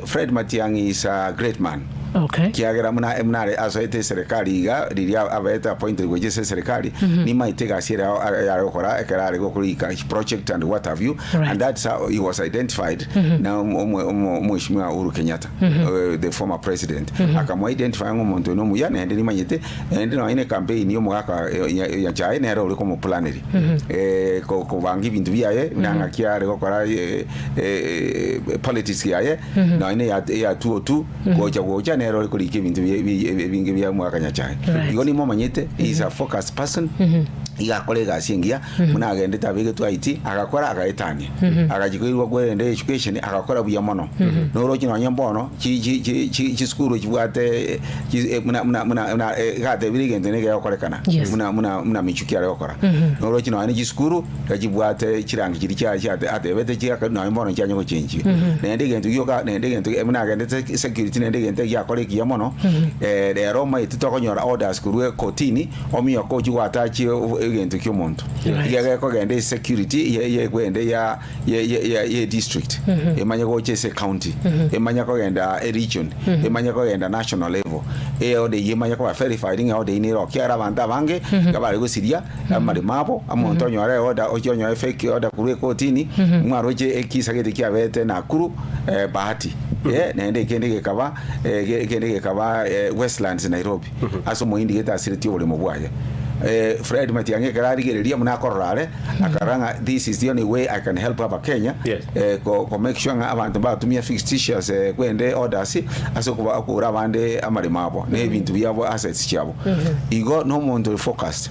Fred Matiang'i is a great man. Okay. Kiagera buna buna are asoete eserekari iga riria abete appointed gochia ase eserekari, nimaete egasi ere yare gokora ekero are gokorika project and what have you, Right. and that's how he was identified na omo- omo- omweshimiwa Uhuru Kenyatta, the former president. Akamoa identify ng'a omonto oyo nomuya naende nimanyete, naende nonye na ecampaign ya omogaka Nyachae nere ore komoplaneri kobanga ebinto biaye buna ng'aki are gokora politics yaye nonye na eya 202 gocha gocha nere ore korika ebinto ebinge bia omogaka Nyachae. Igo nimomanyete he is a focused person, iga akore egasi engiya buna agendete abegetwe IT agakora agaetania, agachia koirwa kwerende education agakora buya mono. Noroche nonye mbono chi chi chi chi chisukuru chibwate chi buna buna buna buna igatebire egento nigo gegokorekana Yes. buna buna buna Michuki are gokora. Noroche nonye na chisukuru echibwate chirangi chiria chia chia atebete chiaka nonye mbono nchianye gochenchia. Naende egento gioka naende egento buna agendete security naende egento egiakora ekiya mono, rero omanyete tokonyora orders korwa ekotini, ominyoke ochie goatachie egento kia omonto. Right. Iga gekogenda esecurity ye ye egwende ya ye ye ye ye district, emanye gocha ase ecounty, emanye kogenda eregion, emanye kogenda national level, eorder eyio emanye koba verified ng'a eorder eyio nero ekiagera abanto abange iga bare gosiria amaremo abo, omonto onyore eorder ochie onyore fake order korwa ekotini, mwaroche ekisa gete kiabete Nakuru Bahati, naende ekende gekaba ekende gekaba Westlands Nairobi, ase omohindi gete asiretie oboremo bwaye. Fred Matiang'i ekero arigereria buna akorora are, akarora ng'a this is the only way I can help abakenya, Yes. ko ko make sure ng'a abanto mbatumia fictitious kwende orders ase okoba okogora abande amaremo abo, na ebinto biabo assets chiabo. Igo na omonto ore focused.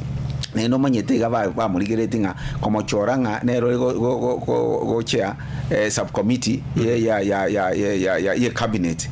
Naende omanyete iga ba bamorigeretie ng'a komochora ng'a nere ore go go go gochia subcommittee ye ya ya ya ya ya ye cabinet,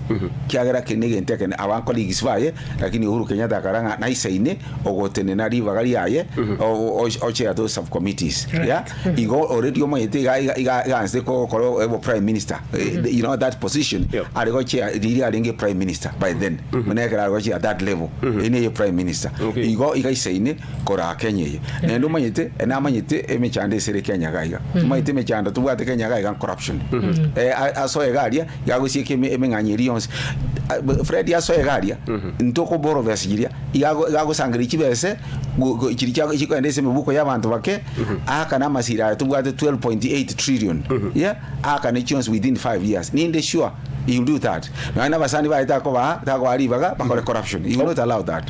kiagera kende egento ekene aba colleagues baye, lakini Uhuru Kenyatta akarora ng'a naisaine ogotenena ribaga riaye o ochair those subcommittees yeah, igo already omanyete iga iga iga iga gokora obo prime minister you know that position are gochia riria arenge prime minister by then. Buna ekero are gochia that level, eyio neye prime minister. Okay. Igo iga aisaine koraa Kenya eye. Naende omanyete, namanyete emechando esere Kenya iga iga. Omanyete emechando tobwate Kenya iga iga corruption. Eh, a- asoe iga aria, iga agosieka eme- emeng'anyo eria yonsi. A- b- Fred asoe iga aria, ntokoboro besa chiria, iga ago- iga agosangereria chibese, go- go- chiria chia chikogenda ase emebuko ya abanto bake, aakane amasira aya tobwate 12.8 trillion, yeah, aakane chionsi within 5 years. Ninde sure. He will do that. Nonya na abasani baye takobaa, takobaa ribaga bakore corruption. He will not allow that.